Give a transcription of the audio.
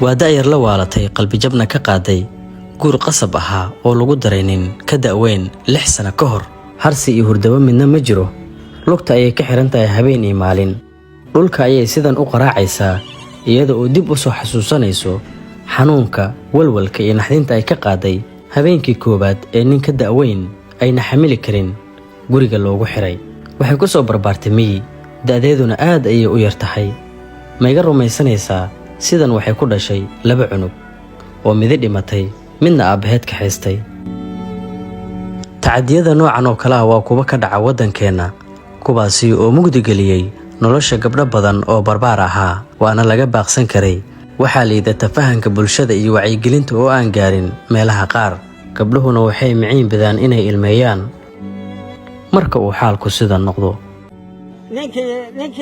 Waa da'yar la waalatay, qalbijabna ka qaaday guur qasab ahaa oo lagu daray nin ka da'weyn 6 sano ka hor. Harsi iyo hurdabo midna ma jiro. Lugta ayay ka xihan tahay habeen iyo maalin. Dhulka ayay sidan u qaraacaysaa, iyada oo dib u soo xasuusanayso xanuunka, walwalka iyo naxdinta ay ka qaaday habeenkii koowaad ee nin ka da'weyn ayna xamili karin guriga loogu xiray. Waxay ku soo barbaartay miyi, da'deeduna aad ayay u yar tahay. Ma iga rumaysanaysaa? Sidan waxay ku dhashay laba cunug oo midi dhimatay, midna aabbaheed kaxaystay. Tacadiyada noocan oo kale ah waa kuwa ka dhaca waddankeenna, kuwaasi oo mugdi geliyey nolosha gabdho badan oo barbaar ahaa, waana laga baaqsan karay. Waxaa liidata fahanka bulshada iyo wacyigelinta oo aan gaarin meelaha qaar. Gabdhuhuna waxay miciin bidaan inay ilmeeyaan marka uu xaalku sida noqdo. Ninkii ninkii.